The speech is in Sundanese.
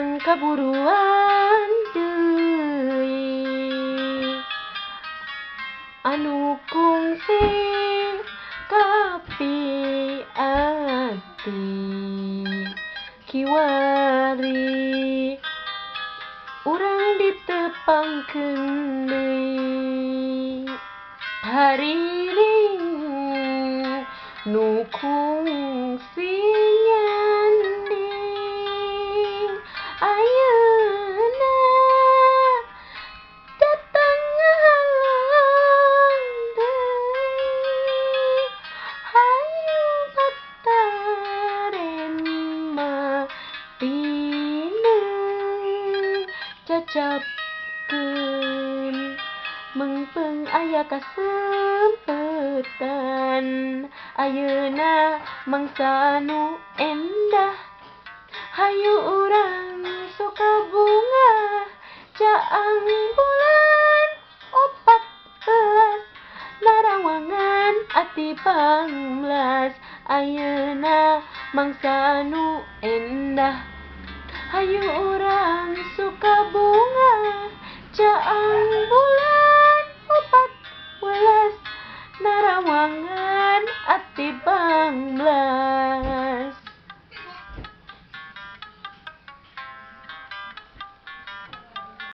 Urang kaburuan deui anu kungsi kapi ati kiwari urang ditepangkeun deui hariring nu kungsi nyanding ayeuna datang ngahalang deui hayu patarema tineung cacapkeun mengpeng aya kasempetan ayeuna mangsa nu endah hayu urang suka bunga caang bulan 14 narawangan ati panglas ayeuna mangsa nu endah hayu urang suka bunga caang bulan 14 narawangan ati panglas.